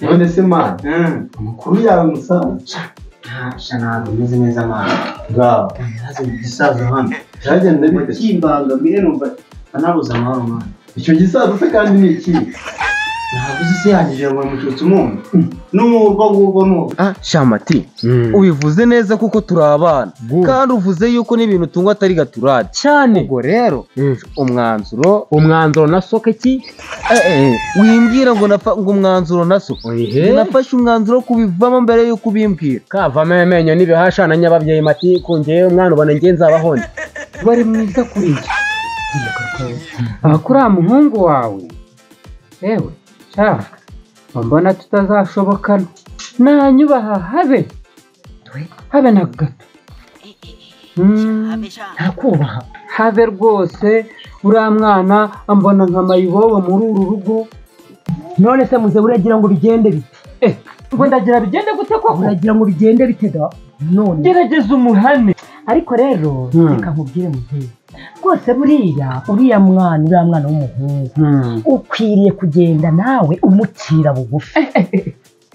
None se man, amakuru yawe musaza? Sha ntabwo meze neza man. Ngaho. Haze igisaza hano. Byagenda bite? Kimbangamiye numva anabuze amahoro man. Icyo gisaza se kandi ni iki? Ntabwo uzi se yangije ngo mututse umuntu. N'urwo ngurwo n'urwo. Ah, Shamati, ubivuze neza kuko turi abana. Kandi uvuze yuko n'ibintu tunywa atari gaturade. Cyane. Ubwo rero umwanzuro na soke ki? Wimbwira ngo ngo umwanzuro na so. Nafashe umwanzuro kubivamo mbere yuko ubimbwira. Kavamo amenyo n'ibihasha na nyababyeyi mati kungeye umwana ubona nge nzabaho. Wari mwiza kuri njye. Akuri muhungu wawe. Ewe, sha. Mbona tutazashobokana. Nanyubaha habe. Habe na gato. Ntakubaha. Habe rwose uriya mwana ambona nka mayibobo muri uru rugo. None se muze uragira ngo bigende bite? Ngo ndagira bigende gute koko? Uragira ngo bigende bite da? None gerageza umuhane. Ariko rero reka nkubwire muze. Rwose buriya uriya mwana w'umuhungu ukwiriye kugenda nawe umucira bugufi.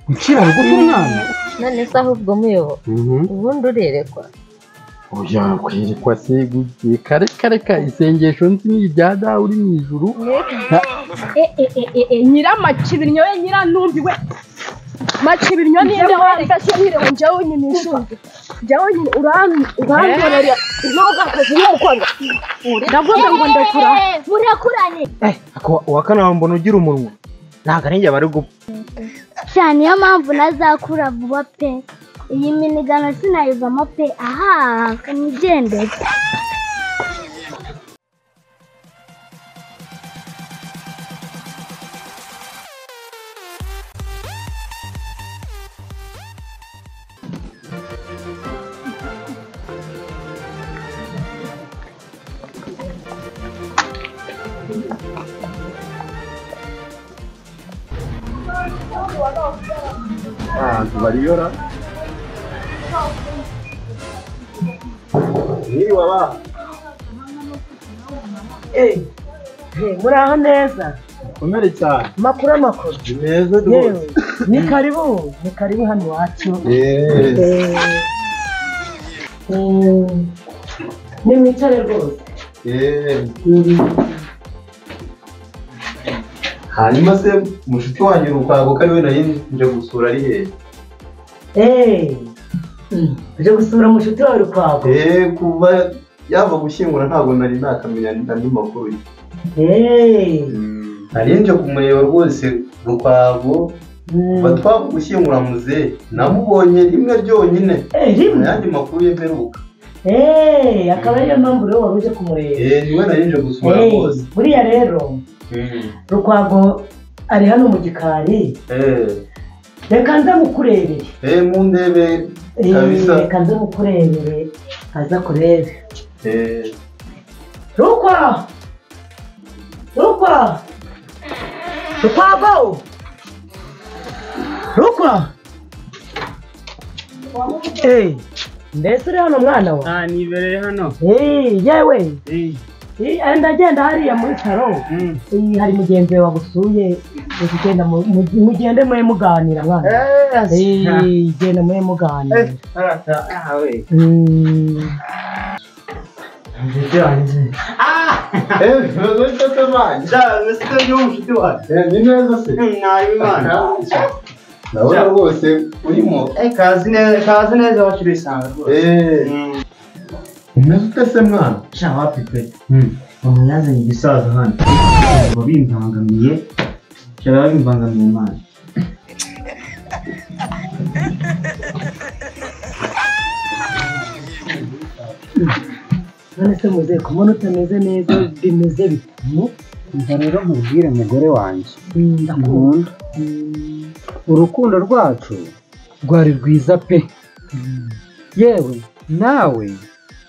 Ucira bugufi umwana? None se ahubwo muyobo ubundi urerekwa? Oya kwerekwa se guke kare kare ka isengesho nzi ni irya dawe uri mu ijuru. Nyiramakibirnyo we nyirantumbi we Makibirnyo ninde wamfashe nkire njyewe nyine ishuri njyewe nyine urandorera n'ubwakazi n'umukobwa ndavuga ngo ndakura murakuranye. Uwakana mbona ugira umunwa ntabwo ari njye bari gupfa cyane, niyo mpamvu nazakura vuba pe. Iyi minigano sinayivamo pe. Aha kanigendere. Bariyora niba ba muraho neza. Komere cyane. Makuru amakuru meza rwose. Ni karibu, ni karibu hano iwacu. Ni mwicare rwose. Hanyuma se mushuti wanjye Rukwago ko ari we nari nje gusura ari hehe? Uje gusura mushuti wawe Rukwago? Kuva yava gushyingura ntabwo nari nakamenya andi makuru ye. Nari nje kumureba rwose Rukwago. Kuva twava gushyingura muzehe namubonye rimwe ryonyine. Ayandi makuru ye mperuka. Akaba ariyo mpamvu rero wari uje kumureba. Niwe nari nje gusura rwose. Buriya rero Rukwago ari hano mu gikari. Reka nze mukurebere. Mundebe kabisa. Reka nze mukurebere aza kurebe. Rukwa! Rukwa! Rukwago! Rukwa! Mbese uri hano mwana wa? Nibereye hano. Yewe. Ndagenda hariya muri salo. Hari mugenzi wawe wagusuye, ugenda mugende mwe muganira mwana. Genda mwe muganira. Ndabona rwose urimo. Kazi neza wacu urisanga rwose. Umeze ute se mwana? Sha wapi pe. Umuntu yazanye igisaza hano. Ngo bimbangamiye. Sha bimbangamiye mwana. None se muze kumona utameze neza bimeze bite? Umva rero nkubwire mugore wanjye. Ndakunda. Urukundo rwacu rwari rwiza pe. Yewe nawe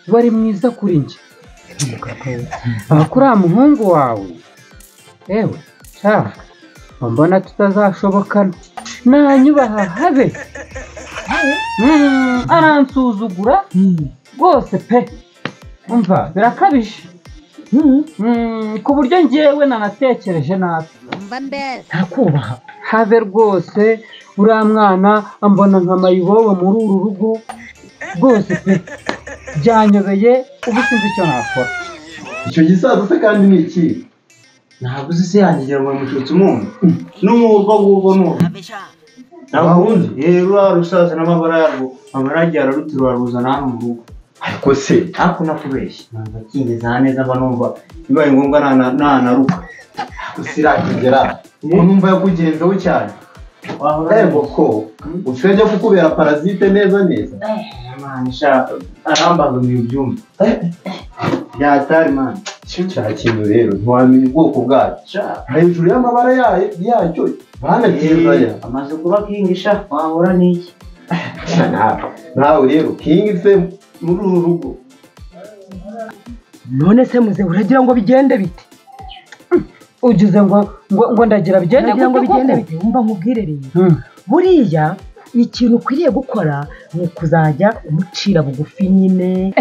wari mwiza kuri njye. Akuri muhungu wawe. Ewe, sha. Mbona tutazashobokana. Nanyubaha habe. Aransuzugura rwose pe. Umva birakabije. Ku buryo njyewe nanatekereje nabi. Ntakubaha. Have rwose uriya mwana ambona nka mayibobo muri uru rugo rwose pe, byanyobeye ubu sinzi icyo nakora. Icyo gisaza se kandi ni iki? Ntabwo uzi se yanjye ngo mututse umuntu n'umurwa ngubwo n'ubu. Nta wundi. Ruriya rusaza n'amabara yarwo amabara yagiye araruterura aruzana hano mu rugo. Ariko se ariko nakubeshye ntabwo akingeza neza mba numva bibaye ngombwa nanaruka. Usirakigera numva yakugenzeho cyane. Ego ko usigaye ajya kukubera parasite neza neza. Mani sha arambangamiye ibyumba byatari mani. Cya kintu rero ntiwamenya ubwoko bwacyo hejuru y'amabara yacyo banakizaya amaze kuba kingi sha wahora n'iki nawe rero kingi se muri uru rugo. None se muze uragira ngo bigende bite? Ugize ngo ndagira bigende ngo bigende bite? Umva nkubwire rero, buriya ikintu ukwiriye gukora ni ukuzajya umucira bugufi nyine.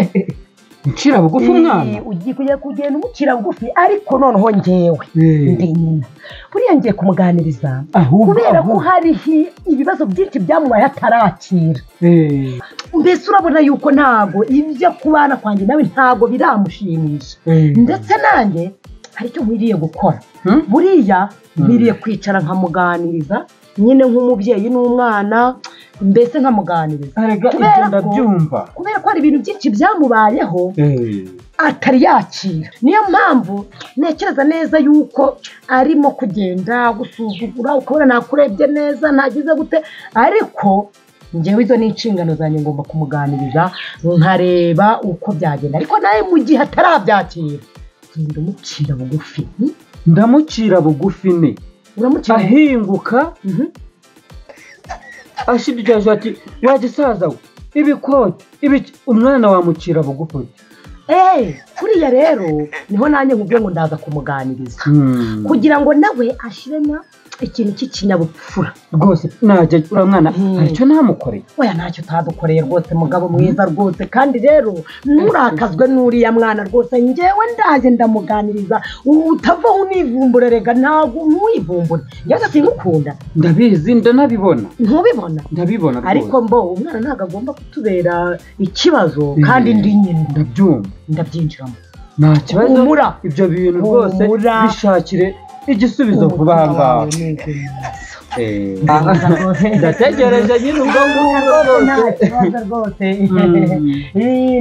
Ucira bugufi umwana? Ugiye kugenda umucira bugufi, ariko noneho njyewe ndi nyina buriya ngiye kumuganiriza kubera ko hari ibibazo byinshi byamubaye atarakira. Mbese urabona yuko ntabwo ibyo kubana kwanjye nawe ntabwo biramushimisha, ndetse nanjye hari icyo nkwiriye gukora. Buriya nkwiriye kwicara nkamuganiriza nyine nk'umubyeyi n'umwana, mbese nkamuganiriza kubera ko hari ibintu byinshi byamubayeho atari yakira. Niyo mpamvu ntekereza neza yuko arimo kugenda gusuzugura, ukabona nakurebye neza ntagize gute, ariko njyewe izo ni inshingano zanjye, ngomba kumuganiriza nkareba uko byagenda. Ariko nawe mu gihe atarabyakira genda umucira bugufi. Ndamucira bugufi ne ahinguka ashidukije ati wagisaza we ibikote ibiki, umwana wamucira bugufi. Kuriya rero niho nanjye nkubwiye ngo ndaza kumuganiriza kugira ngo nawe ashiremo ikintu cy'ikinyabupfura rwose. Najya uriya mwana hari icyo namukoreye? Oya ntacyo utadukoreye rwose mugabo mwiza rwose. Kandi rero nturakazwe n'uriya mwana rwose, njyewe ndaje ndamuganiriza utavaho univumbura. Rega ntabwo ntuyivumbure, njyewe sinkukunda. Ndabizi ndanabibona. Ntubibona? Ndabibona rwose. Ariko mbo umwana ntabwo agomba kutubera ikibazo, kandi ndi nyina. Ndabyumva, ndabyinjiramo nta kibazo. Ibyo bintu rwose bishakire igisubizo vuba aha ngaha. Ndategereje nyine ubwo ngubwo rwose. Nta kibazo rwose,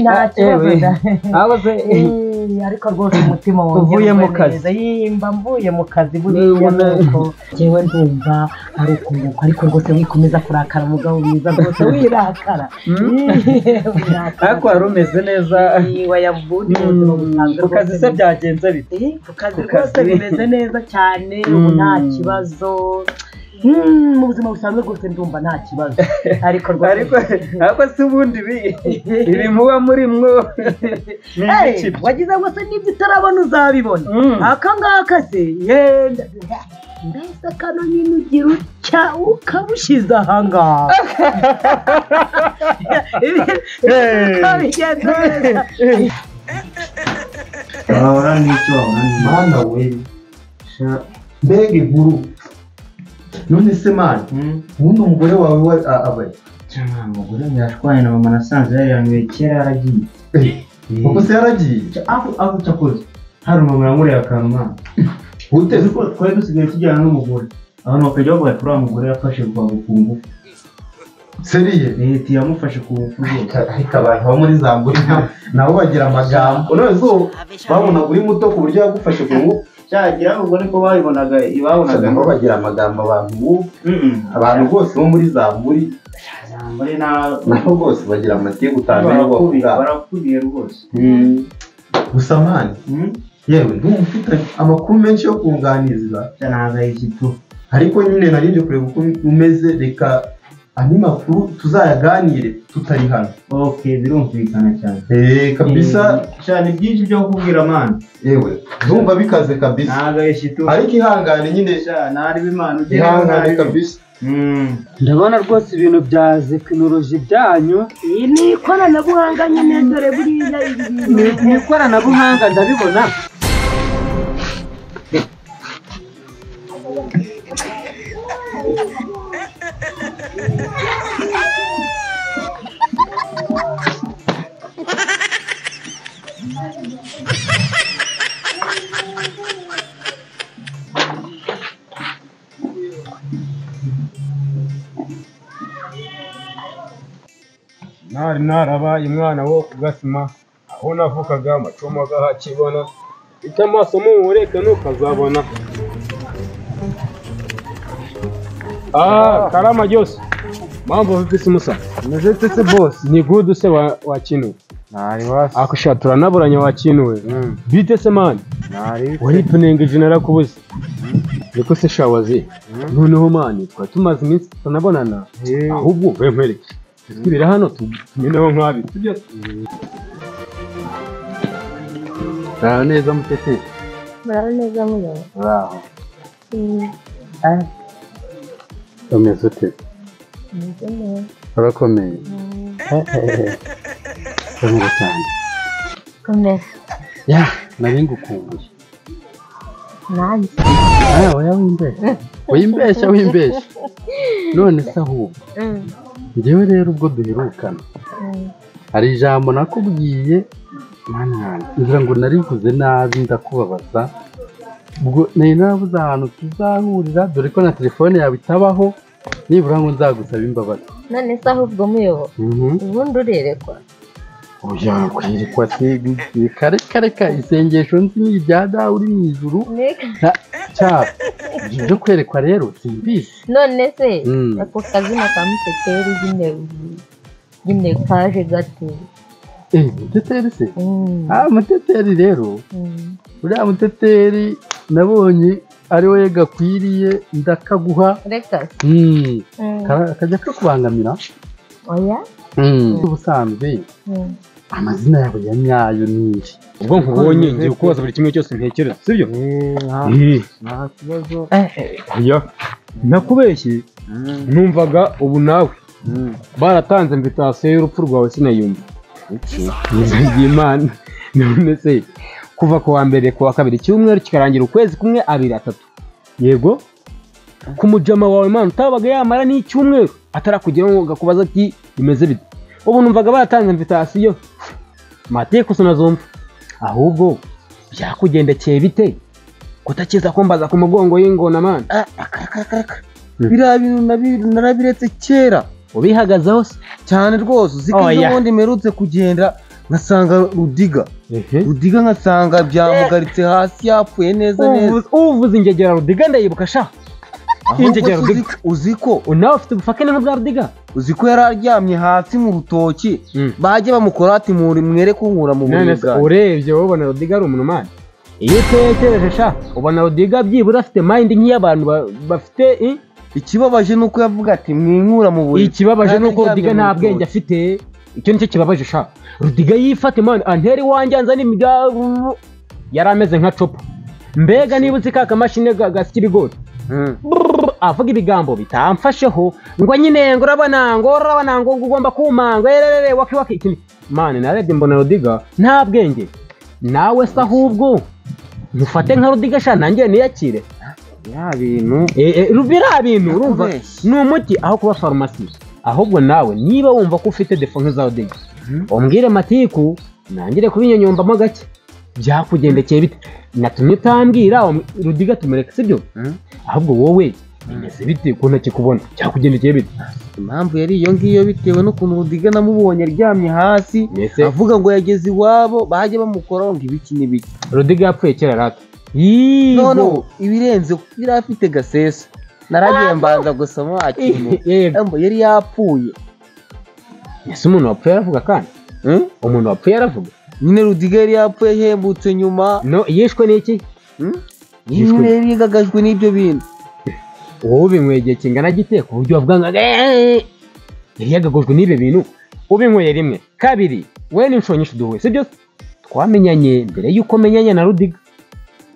nta kibazo. Ariko rwose umutima wanjye uvuye mu kazi. Mba mvuye mu kazi buriya nuko njyewe ndumva ari ukunguka, ariko rwose wikomeza kurakara mugabo mwiza rwose, wirakara. Ariko wari umeze neza. Ku kazi se byagenze bite? Ku kazi rwose bimeze neza cyane, ubu nta kibazo. Mu buzima busanzwe rwose ndumva nta kibazo. Ariko ariko si ubundi ibi muba muri mwo wagize ngo se n'ibyo utarabona uzabibona. Aka ngaka se yenda mbese kano nyine ugira utya ukabushyize aha ngaha. Wahora n'icyo wahora n'icyo. Mana we mbega inkuru. None se mani ubundi umugore wawe abaye? Umugore yashwanye na mama nasanze yarirangiye kera yaragiye. Kuko se yaragiye? Aho cyakoze hari mama yankoreye akantu mwana. Uteze ko twari dusigaye tujyana n'umugore, abantu bakajya bavuga ati uriya mugore yafashe rwago ku ngufu. Seriye? Leta yamufashe ku ngufu rwose. Ariko abantu bo muri Zamburi nabo bagira amagambo. None zo babonaga uri muto ku buryo yagufashe ku ngufu? Cyagira ubwo niko babibonaga, ibabonaga nabo bagira amagambo abantu. Abantu bose bo muri Zamburi nabo bose bagira amatiku utamenya ubwoko bwabo. Barakubiye rwose. Gusa mani yewe ndumva ufite amakuru menshi yo kunganiriza. Ariko nyine nari nje kureba uko umeze, reka andi makuru tuzayaganire tutari hano. Okay, birumvikana cyane. Kabisa cyane byinshi byo kukubwira mani. Yewe ndumva bikaze kabisa. Ariko ihangane nyine ihangane kabisa. Ndabona rwose ibintu bya tekinoloji byanyu. Iyi ni ikoranabuhanga nyine dore buriya ni ikoranabuhanga ndabibona. Nari narabaye umwana wo kugasima aho navukaga amacumu agahakibona icyo amaso muwureka nukazabona. Ah, karama Jose. Mambo vipi si Musa? Meze se boss. Ni good se wa kinu. Nari wasi. Akusha turanaburanye wa kinu we. Bite se man. Nari. Wari tunengeje narakubuze. Niko se shawazi. Noneho man twa tumaze iminsi tutanabonana. Ahubwo we nkwereke. Twibira hano tumeneho nkabi. Sibyo? Muraho neza mutete. Muraho neza muyobo. Muraho. Umeze ute? Meze neza. Urakomeye? Komera cyane. Komera. Ya, nari ngukumbuye. Nanjye. Ah, oya wimbeshya. Wimbeshya wimbeshya. None se ahubwo. Njyewe rero ubwo duherukana. Hari ijambo nakubwiye mana ngira ngo narivuze nabi ndakubabaza. Ubwo nari narabuze ahantu tuzahurira dore ko na telefone yawe itabaho nibura ngo nzagusaba imbabazi. None se ahubwo muyobo ubundi urerekwa? Oya kwirekwa se kare kare ka isengesho nzi ni irya dawe uri mu ijuru cya ibyo kwerekwa rero simbizi. None se ako kazina ka Muteteri nyine kaje gate? Muteteri se? Ah, Muteteri rero uriya Muteteri nabonye ari we gakwiriye ndakaguha. Reka kajya kakubangamira? Oya. Ubusanzwe amazina yawe ya nyayo ni ubwo nkubonye ngiye kubaza buri kimwe cyose ntekereza, sibyo? Nta kibazo. Oya nakubeshye numvaga ubu nawe baratanze invitation y'urupfu rwawe sinayumva. Imana none se kuva ku wa mbere ku wa kabiri cyumweru kikarangira ukwezi kumwe abiri atatu, yego ku mujama wawe man utabaga yamara n'icyumweru atarakugeraho ngo akubaza ati bimeze bite. Ubu numvaga baratanze invitation mateko sinazumva. Ahubwo byakugendekeye bite kutakiza kumbaza ku mugongo y'ingona man? Biriya bintu narabiretse kera. Ubihagazeho cyane rwose. Uziko ubundi mperutse kugenda nkasanga Rudiga. Rudiga nkasanga byamugaritse hasi yapfuye neza neza. Uvuze ingegera Rudiga ndayibuka sha. Ingegera Rudiga uziko nawe ufite ubufakene nk'ubwa Rudiga. Uziko yari aryamye hasi mu rutoki bajye bamukora ati mwere kunkura mu buriri bwanjye. Urebye wowe ubona Rudiga ari umuntu man. Iyo utekereje sha ubona Rudiga byibura afite mind nk'iy'abantu bafite. Ikibabaje nuko yavuga ati mwinkura mu buriri. Ikibabaje nuko Rudiga nta bwenge afite. Icyo nicyo kibabaje sha. Rudiga yifate man anteri wanjye anzana imijya yari ameze nka copo. Mbega niba uzi ka kamashini gasya ibigori avuga ibigambo bitamfasheho ngo nyine ngo urabona ngo urabona ngo ugomba kumanga ererere waki waki iki man narebye mbona Rudiga nta bwenge. Nawe se ahubwo mufate nka Rudiga sha nanjye niyakire. Ya bintu biriya bintu urumva ni umuti aho kuba farumasi. Ahubwo nawe niba wumva ko ufite defo nk'iza Rudiga umbwire matiku nangire kubinyonyombamo gake. Byakugendekeye bite? Natumye utambwira Rudiga tumureke sibyo? Ahubwo wowe bimeze bite ko ntakikubona? Byakugendekeye bite? Impamvu yari iyo ngiyo bitewe n'ukuntu Rudiga namubonye aryamye hasi avuga ngo yageze iwabo bajye bamukoraho ngo ibiki n'ibiki. Rudiga yapfuye kera rata. None ibirenze yari afite gasesa. Naragiye mbanza gusoma akintu yari yapfuye. Ese umuntu wapfuye aravuga kandi? Umuntu wapfuye aravuga? Nyine Rudiga yari yapfuye yahembutse nyuma. No yishwe n'iki? Nyine yari yigagajwe n'ibyo bintu. Wowe ubinyweye igihe kingana gite ku buryo wavuga ngo yari yagagajwe n'ibyo bintu? Ubinyweye rimwe kabiri we n'inshuro nyinshi duhuye sibyo? Twamenyanye mbere y'uko menyanye na Rudiga.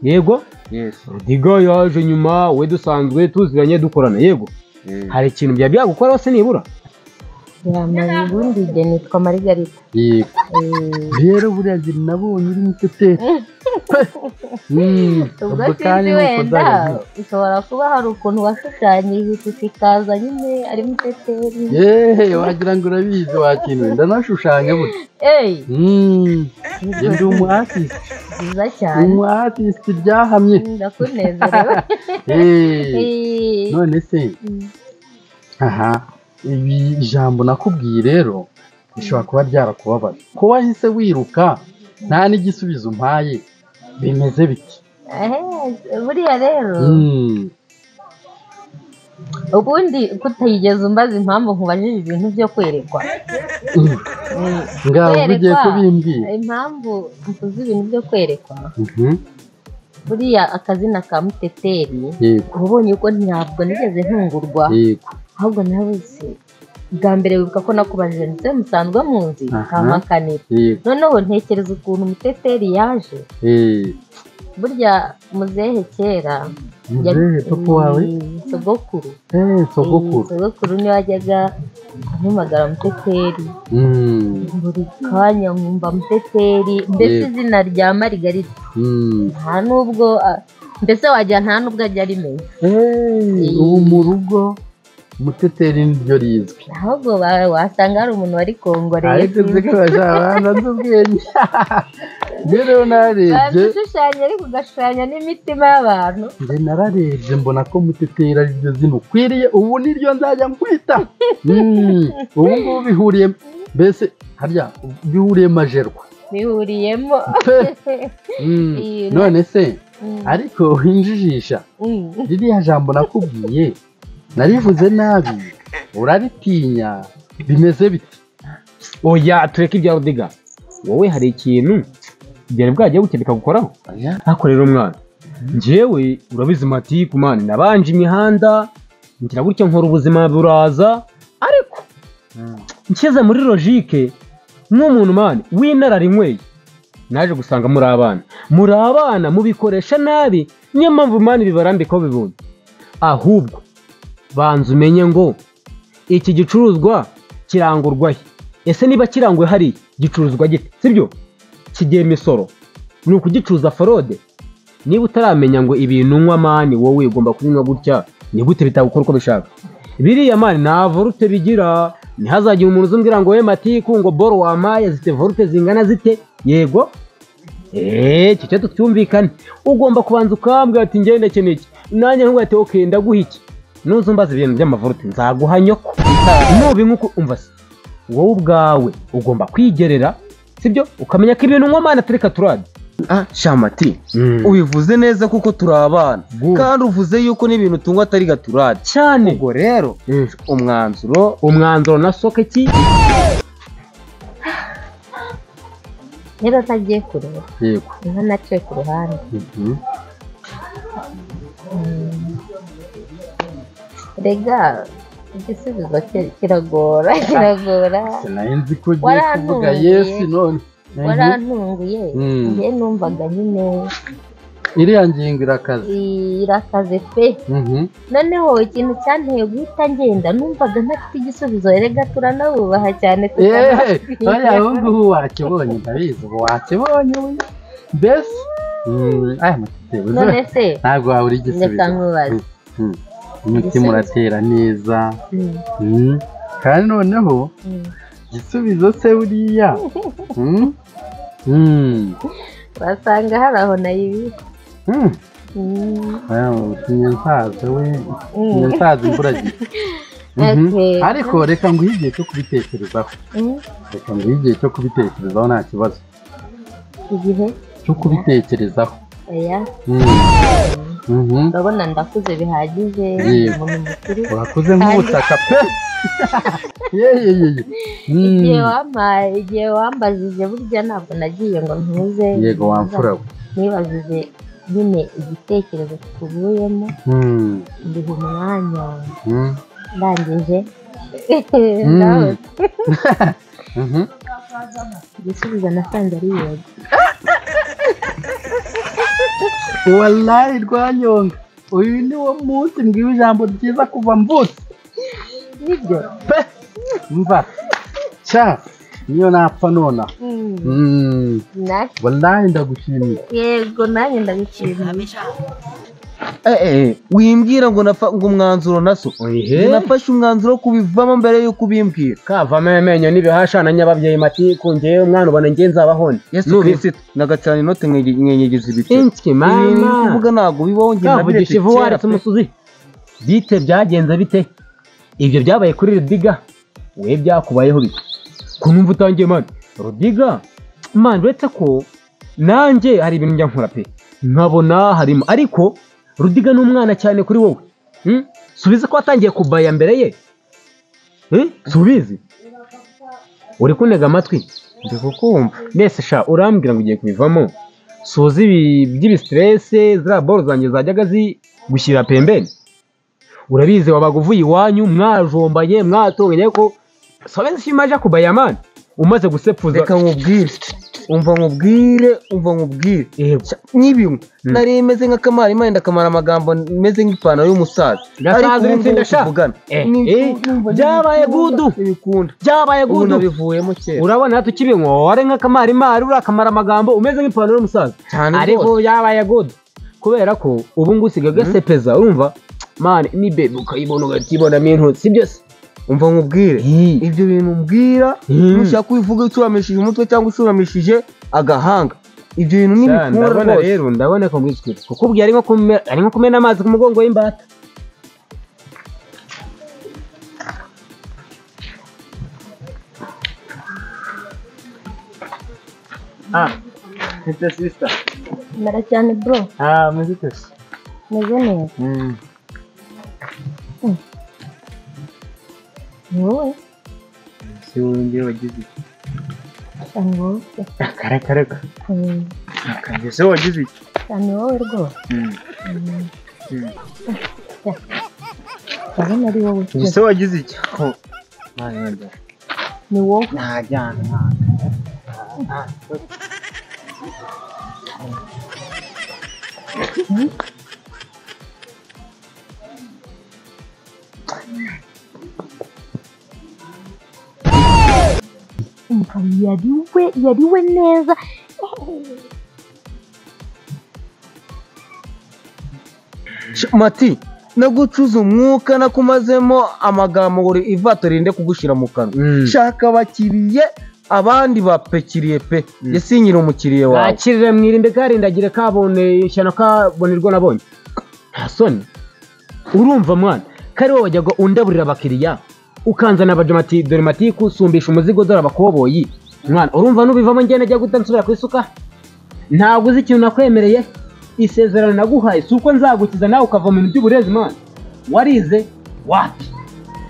Yego? Yes. Rudiga yaje nyuma we dusanzwe tuziranye dukorana yego. Hari ikintu bya byagukoraho se nibura? Yamara ubundi njye nitwa Margarita. Yego. Rero buriya njye nabonye uri Muteteri. Ubwo sinzi wenda ushobora kuba hari ukuntu washushanyije ishusho ikaza nyine ari Muteteri. Yeee wagira ngo urabizi wakintu ndanashushanya burya. Njye ndi umu artist. Byiza cyane. Umu artist byahamye. Ndakunezerewe. None se aha ibi ijambo nakubwiye rero Rishobora kuba ryarakubabaje. Ko wahise wiruka nta n'igisubizo umpaye, bimeze biti? Buriya rero ubundi kutayigeza umbaza impamvu nkubajije ibintu byo kwerekwa. Ngaho ugiye kubimbwira impamvu mvuze ibintu byo kwerekwa. Buriya akazina ka Muteteri ubonye ko ntabwo nigeze ntungurwa, ahubwo nabuze bwa mbere wibuka ko nakubajije ndetse musanzwe munzi kampakanira. Noneho ntekereza ukuntu Muteteri yaje. Burya muzehe kera, muzehe papa wawe, sogokuru, sogokuru niwe wajyaga ampamagara Muteteri buri kanya, nkumva Muteteri, mbese izina rya Marigarita nta nubwo mbese wajya nta nubwo ajya arimenya. Ubu mu rugo Muteteri niryo rizwi, ahubwo wasanga hari umuntu wari kongoreye. Ariko nzi ko bazabanza nzi ubwenge. Rero narebye ushushanya ariko ugashushanya n'imitima y'abantu. Njye nararebye mbona ko Muteteri ari ryo zina ukwiriye, ubu niryo nzajya nkwita. Ubu ngubu bihuriye mbese harya bihuriye majerwa, bihuriyemo. None se ariko winjijisha ririya jambo nakubwiye narivuze nabi uraritinya, bimeze biti? Oya tureke ibya Rudiga, wowe hari ikintu byari bwagiye gukebeka gukoraho? Ariko rero mwana, njyewe urabizi matiku mani, nabanje imihanda ngira gutya nkora ubuzima buraza, ariko nshyize muri logique nk'umuntu mani w'inararinyweye naje gusanga muri abana mubikoresha nabi, niyo mpamvu mani bibarambikaho bibonye. Ahubwo banza umenye ngo iki gicuruzwa kirangurwa he? Ese niba kiranguwe hari gicuruzwa gite? Sibyo? Kigiye imisoro ni ukugicuruza forode. Niba utaramenya ngo ibintu unywa mani wowe ugomba kubinywa gutya, ni gute bitagukora uko bishaka? Biriya mani nta volute bigira, ntihazagira umuntu uzumbwira ngo we matiku ngo boro wamaye zite volute zingana zite. Yego icyo cyo tucyumvikane. Ugomba kubanza ukambwira ati njye ndakeneye iki, nanjye nkubwira ati okay ndaguha iki. Nuzumbaza ibintu by'amavolute nzaguha nyoko. Nubi nkuko umva se, wowe ubwawe ugomba kwigerera, sibyo? Ukamenya ko ibintu unywa mana tureka turade. Shamati ubivuze neza kuko turi abana, kandi uvuze yuko n'ibintu tunywa atari gaturade cyane. Ubwo rero umwanzuro na soke ki rero ntagiye kure. Yego niho naciye ku ruhande. Rega igisubizo kiragora. Sinari nzi ko ugiye kuvuga yesi none. Warantunguye. Njye numvaga nyine iriya ngingo irakaze. Irakaze pe. Noneho ikintu cyanteye guhita ngenda numvaga ntafite igisubizo. Erega turanabubaha cyane. Oya ubu ngubu wakibonye, ndabizi ubu wakibonye mbese. Aya Muteteri none se ntabwo wabura igisubizo. Reka nkubaze. Umutima uratera neza. Kandi noneho igisubizo se buriya wasanga hari aho nayibika. Nsaza we, nsaza imburagihe. Ariko reka nguhe igihe cyo kubitekerezaho. Reka nguhe igihe cyo kubitekerezaho nta kibazo. Igihe cyo kubitekerezaho. Oya. Urabona ndakuze bihagije, umuntu mukuru. Urakuze nk'ubutaka pe. Igihe wambajije burya ntabwo nagiye ngo ntuze. Yego wamfura we. Nibajije nyine igitekerezo kikuvuyemo, mbiha umwanya ndangije nawe igisubizo nasanze ari yego. Wallahi Rwanyonga, uyu ni wo munsi mbwiwe ijambo ryiza kuva mvutse. Nibyo pe mva cya niyo napfa nona. Wallahi ndagushimiye. Yego nanjye ndagushimiye. Wimbwira ngo ngo umwanzuro naso. Nafashe umwanzuro wo kubivamo mbere yuko ubimbwira. Kavamo amenyo n'ibihasha na nyababyeyi matiku ngewe umwana ubona nge nzabaho. Yesu Kristo nagacana inote nkenyegeza ibiti. Inski mama. Kuvuga ntabwo bibaho nge navugisha ivu waretse umusuzi. Bite byagenze bite? Ibyo byabaye kuri Rudiga we byakubayeho bite? Ko numva utangiye man. Rudiga man, uretse ko nanjye hari ibintu njya nkora pe, nkabona harimo, ariko Rudiga ni umwana cyane kuri wowe. Subiza ko watangiye kubaya mbere ye. Subizi uri kuntega amatwi, Ndi kukumva. Mbese sha urambwira ngo ugiye kubivamo, suzi ibi by'ibistresse ziriya boro zanjye zajyaga zigushyira pembeni. Urabizi wabaga uvuye iwanyu mwajombanye mwatonganye, ko sobenzi shimaje kubaya man umaze gusepfuza. Reka nkubwire, umva nkubwire, umva nkubwire. N'ibinywa nari meze nk'akamara imana, ndakamara amagambo meze nk'ipantaro y'umusaza. Gasaza urutsinda sha. Byabaye gudu, byabaye ubu gudu. Nabivuyemo kera. Urabona tukibinywa wari nk'akamara imari, urakamara amagambo umeze nk'ipantaro y'umusaza cyane ariko rwose. Byabaye gudu kubera ko ubu ngubu usigaye ugasepeza, urumva man, ni bebe ukayibona ugakibonamo intuzi, sibyo se? Umva nkubwire, ibyo bintu mbwira nushaka kubivuga ucuramishije umutwe cyangwa ucuramishije agahanga, ibyo bintu Sha, ntibikunda ndabona rwose. Rero ndabona ko mbwizwe kukubwira ari nko kumena amazi ku mugongo w'imbata. Ah, Mr. Sister. Mera cyane bro. Ah, meze ute se? Meze neza. Ni wowe? Si wowe ngiye wagize iki? Cyane wowe se. Kare kare kare. Kanjye se wagize iki? Cyane wowe rwose. Ndabona ari wowe. Njye se wagize iki? Ko. Mwana wanjye. Ni wowe. Najyana. Umva yari we, yari we neza. Mati, nagucuza umwuka nakumazemo amagambo ngo ivato rinde kugushira mu kanwa. Shaka abakiriye, abandi bapekiriye pe. Yasinyira umukiriye wawe. Bakirire mwirinde karindagire kabone ishyano kabonerwa nabonye. Nta soni. Urumva mwana, kari wowe wajyaga undaburira abakiriya, ukanzana abajamati dore matiku sumbisha umuzigo dore abakoboyi. Mwana, urumva nubivamo njye najya guta nsubira ku isuka? Ntabwo uzi ikintu nakwemereye, isezerano naguhaye si uko nzagukiza nawe ukava mu bintu by'uburezi mwana. Warize wapi?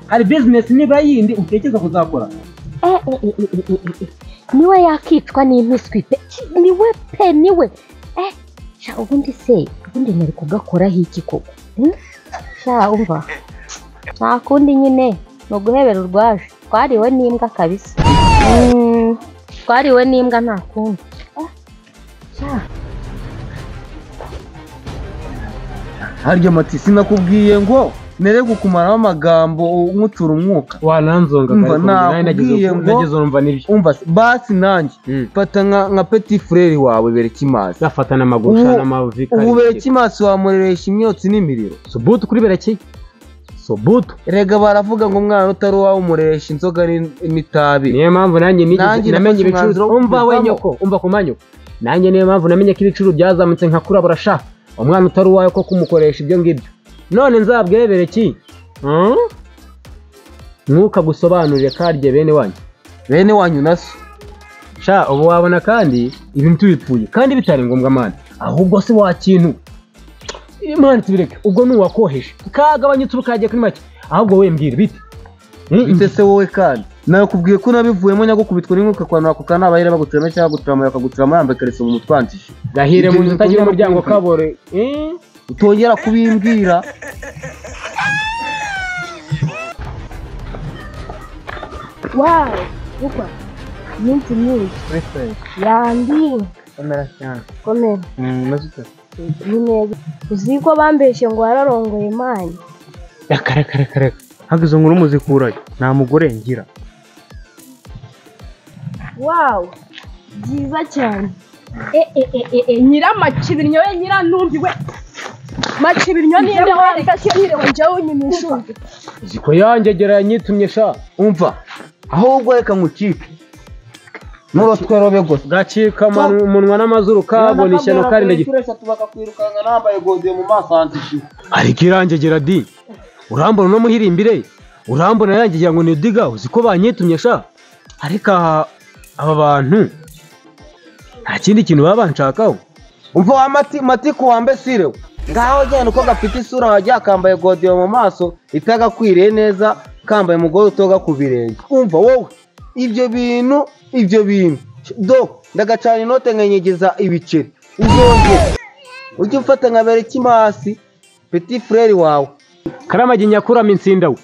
Hari business nibura yindi utekereza kuzakora? Niwe yakicwa n'impiswi pe, niwe pe, niwe. Sha ubundi se, ubundi nari kugakoraho iki koko? Sha umva, nta kundi nyine ni uguhebera urwaje. Twariwe n'imbwa kabisa. Twariwe n'imbwa nta kundi. Sha Harya Mati, sinakubwiye ngo nere kukumaraho amagambo nkucura umwuka. Wananzonga Umva, nakubwiye ngo nagize urumva nibyo. Umva se, basi nanjye fata nka petit frere wawe Berekimasi. Gafata n'amaguru Ubu- n'amavi. Ubu Berekimasi wamureresha imyotsi n'imiriro. Sobutu kuri Bereki. Sobutu. Erega baravuga ngo umwana utari uwawe umureresha inzoga n'itabi. Niyo mpamvu nanjye nigeze Nanjye namenye nafashe ibicuruzwa. umwanzuro wo Umva we kubivamo. nyoko, umva ku manyoko. Nanjye niyo mpamvu namenye ko ibiciro byazamutse nka kurabura sha. Umwana utari uwawe ko kumukoresha ibyo ngibyo. None nzabwire Bereki. Mwuka gusobanurire karye bene wanyu. Bene wanyu naso. Sha ubu wabona kandi ibintu tubipfuye kandi bitari ngombwa mwana. Ahubwo se wa kintu. Imana tubireke ubwo nuwakoheje. Kagabanyutse ubukagiye kuri make. Ahubwo we mbwira bite? Bite se wowe kandi? Nakubwiye ko nabivuyemo nyagukubitwa n'inkuka kwanura ako kana abahera bagucuramo cyangwa bagucuramo bakagucuramo yambaye ikariso mu mutwe wanjye. Gahire mu Ibyo nzu utagira utongera umuryango kubimbwira. kabore. Utongera kubimbwira. Wow, bukwa iminsi myinshi. Yandi. Komera cyane. Komera. Meze ute? Ni neza. Uzi ko bambeshye ngo wararongoye mani. Kare kare kare. Ntabwo izo nkuru muzikurayo. Nta mugore ngira. Wow, byiza cyane. Nyiramakibirnyo we nyirantumbi we. Makibirnyo ninde wamfashe nkirewe njyewe nyine. Ziko yangegera yanyitumye sha. Umva, ahubwo reka ngucike. N'urotwe robe gusa. Gacika umunwa n'amazuru kabona ishyano karindagira. Bakakwirukanka nambaye godiyo mu maso hanze. Ariko irangegera di. Urambona no muhirimbire. Urambona yarangegera ngo ni diga uzi ko banyitumye sha. Ariko aba bantu nta kindi kintu baba banshakaho. Umva wa matiku wambe sirewe. Ngaho genda uko gafite isura wajya kambaye godiyo mu maso itagakwiriye neza, kambaye umugore utoga ku birenge. Umva wowe ibyo bintu do ndagacana inote nkenyegeza ibiceri. Uzongera ujye ufata nka Berekimasi petit frere wawe. Karamagi nyakurama insinda we.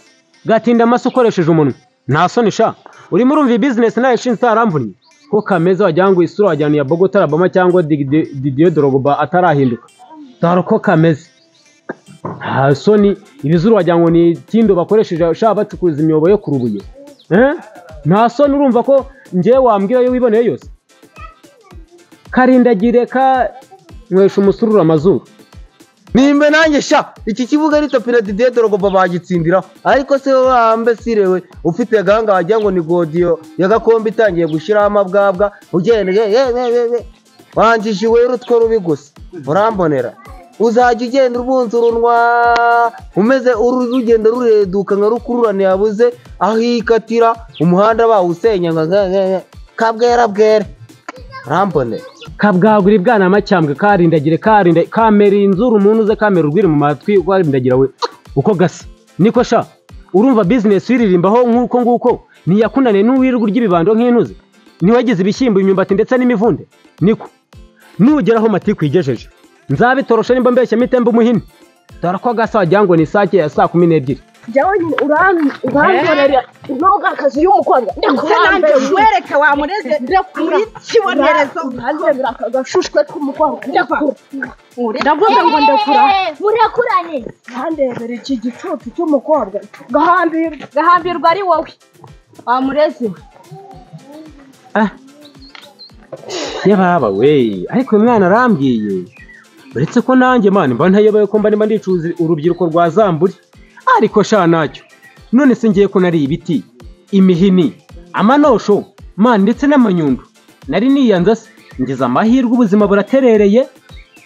Gatinda amaso ukoresheje umunwa. Nta soni sha. Urimo urumva business nayo ishinze aramvunnye. Ko kameza wagira ngo isura wajyana ya Bogota Alabama cyangwa Didier Drogba atarahinduka. Dore ko kameze. Nta soni, ibizuru wagira ngo ni tindo bakoresheje sha bacukuza imyobo yo kurubuye. Nta soni, urumva ko ngiye wambwira yo wiboneye yose. Karindagire ka nywesha umusururu amazuru. Nimbe nanjye sha iki kibuga ari tapi na Didier Drogba bagitsindiraho. Ariko se wambe sirewe ufite gahanga wagira ngo ni godiyo ya gakombe itangiye gushiraho amabwabwa ugende wanjije wera utwo rubi gusa. Urambonera uzajya ugenda ubunza urunwa umeze urugendo rureduka nka rukururane yabuze aho ikatira umuhanda bawusenya nka kabwera bwere. Urambonera kabwagura ibwana macyambwe karindagire karinda kamera inzuru umuntu uze kamera urwiri mu matwi ukarindagira we uko gasa. Niko sha urumva business iririmbaho nkuko nguko ntiyakunane n'uwirwa ry'ibibando nk'intuze niwagize ibishyimbo imyumbati ndetse n'imivunde. Niko nugeraho matiku igejeje nzabitorosha nimba mbeshya mitembe umuhini. Dore ko gasa wagira ngo ni sake ya saa 12. Jyawe nyine urandorera intogakazi y'umukobwa. Ndakurambe wereka wa mureze muri kibonerezo urandorera akagashushwe k'umukobwa. Ndavuga ngo ndakura. Murakurane. Ndandebera iki gicucu cy'umukobwa. Gahambirwa ari wowe. Wa mureze we. Ye baba we, ariko uyu mwana arambwiye. Uretse ko nanjye mani mba ntayobewe ko mba ndimo ndicuza urubyiruko rwa Zamburi. Ariko sha nacyo none se ngiye ko nari ibiti, imihini, amanosho man ndetse n'amanyundo. Nari niyanze se ngize amahirwe ubuzima buraterereye,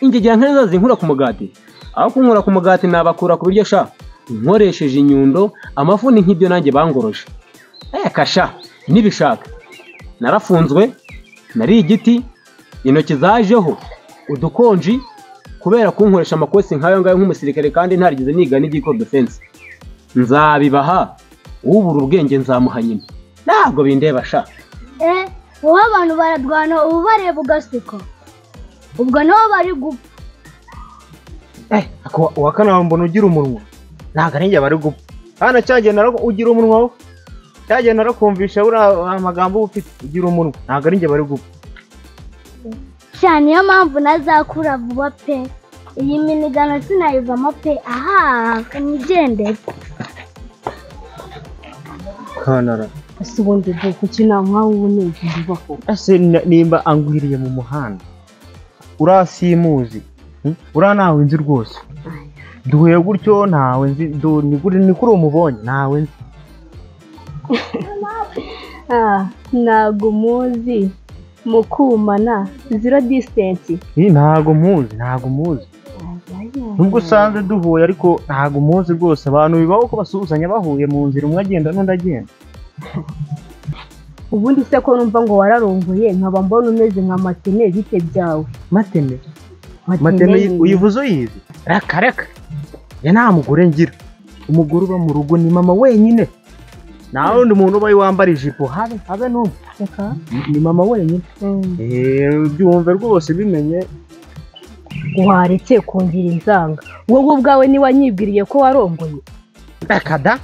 ingegera nkaza zinkura ku mugati. Aho kunkura ku mugati nabakura ku biryo sha nkoresheje inyundo, amafuni nk'ibyo nanjye bangoroje. Kasha nibishaka. Narafunzwe, nari igiti, intoki zajeho udukonji kubera kunkoresha amakosi nkayo ngayo nk'umusirikare kandi ntarigeze niga n'igiko defense. Nzabibaha ubura ubwenge nzamuha nyina. Ntabwo bindeba sha. Wowe abantu baradwana ubu bareba ugaseka. Ubwo nabo bari gupfa. Ako wakana mbona ugira umunwa. Ntago ari njye bari gupfa. Hana cyagenda naro ugira umunwa wo. Cyagenda narakumvisha ura amagambo ufite ugira umunwa. Ntago ari njye bari gupfa. Sha niyo mpamvu nazakura vuba pe. Iyi minigano sinayivamo pe. Aha nigendere. Kanara. Ese ubundi bwo kuki nta nkawe ubunegera bako? Ese nimba angwiriye mu muhanda. Urasimuzi. Ura nawe nzi rwose. Duhuye gutyo ntawe nzi ni kuri umubonye ntawe nzi. Ntago muzi mukumana zero distance. Ntago muzi. Nubwo usanze duhuye ariko ntago muzi rwose. Abantu bibaho ko basuhuzanya bahuye mu nzira umwe agenda n'undi agenda. Ubundi se ko numva ngo wararongoye nkaba mbona umeze nka Matene bite byawe? Matene uyivuze uyizi? Raka reka. Ya nta mugore ngira. Umugore uba mu rugo ni mama wenyine. Nta wundi muntu uba wambara ijipo habe n'umwe. Ni mama wenyine. Byumve rwose bimenye. Waretse kungira inzanga. Wowe ubwawe ni wanyibwiriye ko warongoye. Reka da.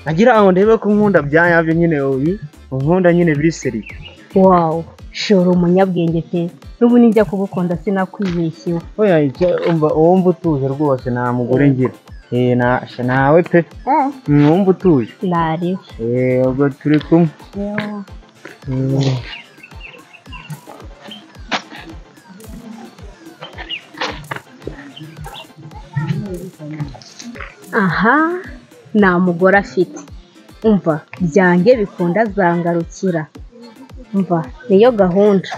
Nagira aho ndebe ko nkunda byanyavyo nyine oyi. Nkunda nyine biri seri. Wow, shora umunyabwenge pe. N'ubu nijya kugukunda sinakwibeshyeho. Oya umva wumva utuje rwose nta mugore ngira. Na nawe pe. Wumva utuje. Nari. Ubwo turi kumwe. Aha, nta mugore afite. Umva byange bikunda zangarukira. Umva niyo gahunda.